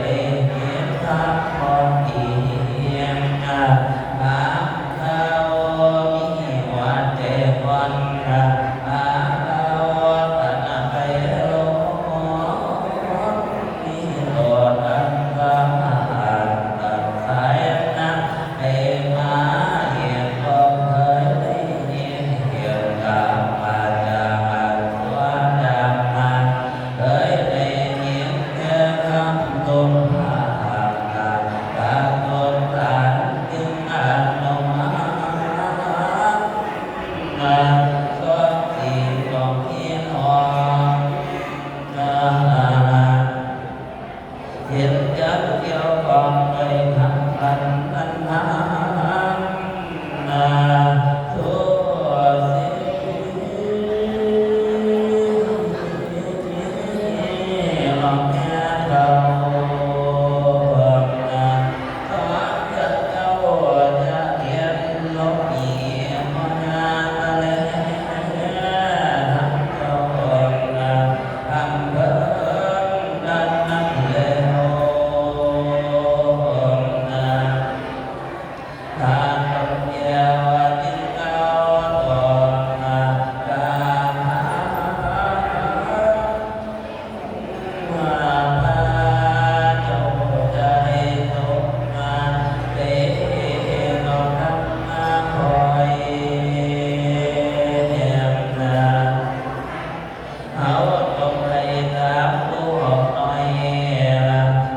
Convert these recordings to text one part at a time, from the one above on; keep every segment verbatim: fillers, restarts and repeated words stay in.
ได้ยินธรรมบ่ดี หางเขามีหัวใจอ่อน หาเขากันไปหลง มีโลดอันตราย ตัดสายนัก ให้มาเห็น บ่เคยได้ยิน เห็นกับมาจากตัวดำมา เคยได้ยินแต่คำลมผ่าน จากต้นตาลจึงอนุมาน มาสองสีของพี่น้อง เห็นจักเกี่ยวข้องไปทางพันนั้นทางนาทั่วสิ้น น้องแม่เฒ่า ขอเจ้าจะเรียนลบหนีมานานแล้ว ทั้งเจ้า อำเภอนั้นแล้ว ถ้าต้องแก้วจึงเอาต่อมา พระเจ้าจะได้ทรงมา เตนอกทางมาคอยแห่งนา เอาจงไปตามผู้ออกหน่อย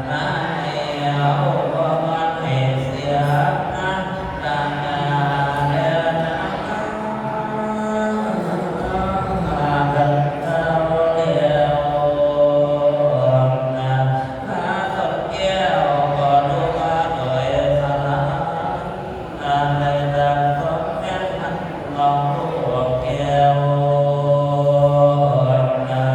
มาให้เอาบ่มันให้เสียนะ ตานาและนะ กันเท่าเดียวนะ พระต้นแก้วก็รู้ว่าโดยพลัง อันใดตามความแม่นพันของลูกแก้วนะ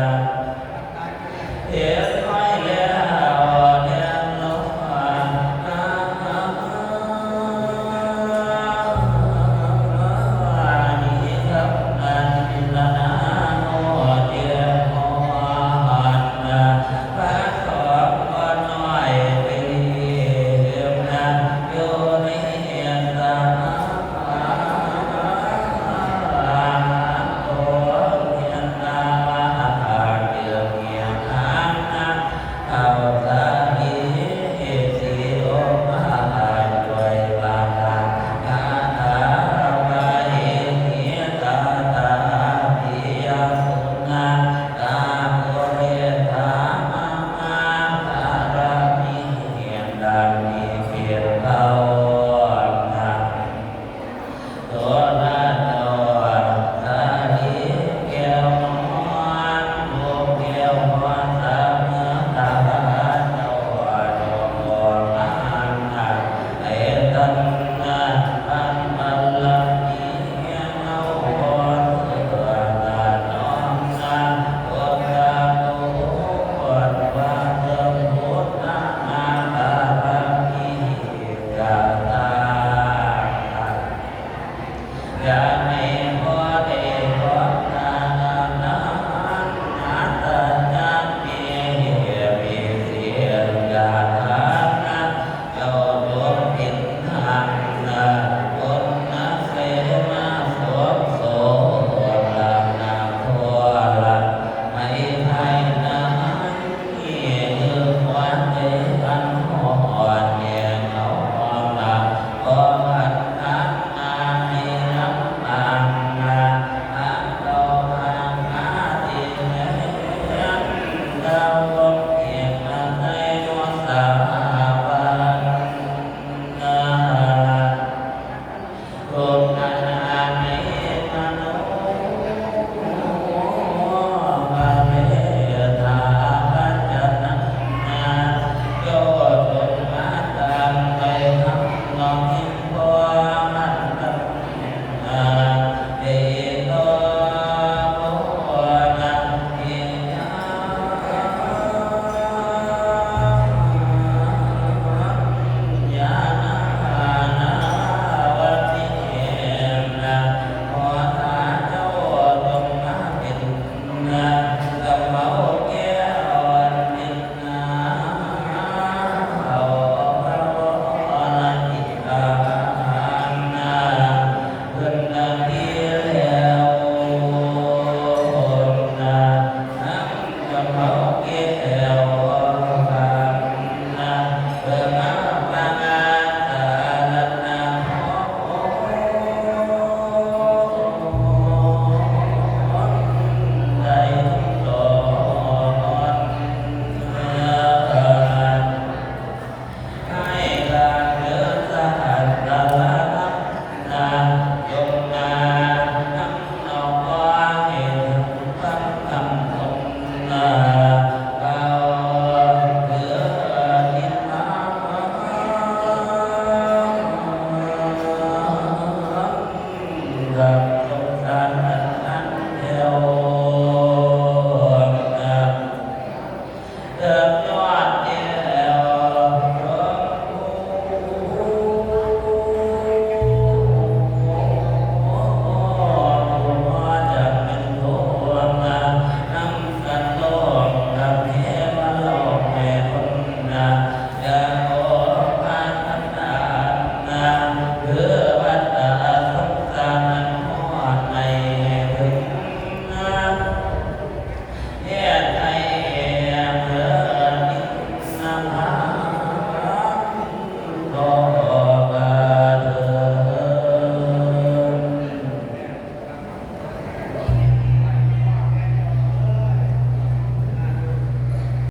เห็นไว้แล้วเรียนรู้ว่า เอาสาลีสีองค์พระด้วยบาทา คาถาปาหิหิตาตาปิยสุนาตาปุเรธามามาสารมีดังมีเพียงเท่านั้น โสดาเจ้าสาลีแก้วนอน ลูกแก้วพรสามตาเจ้าดอกบัวงาม ไอ้ตันนาอันบัลลังก์นี้เอาบนเสือตาน้องนา โอตาโตวัดว่าเติมพุทธนามาตาลังกี กาตา อย่าให้บ่ได้พบหน้ากันนั้น อัตตาญาณมีเหตุมีเสียงอย่า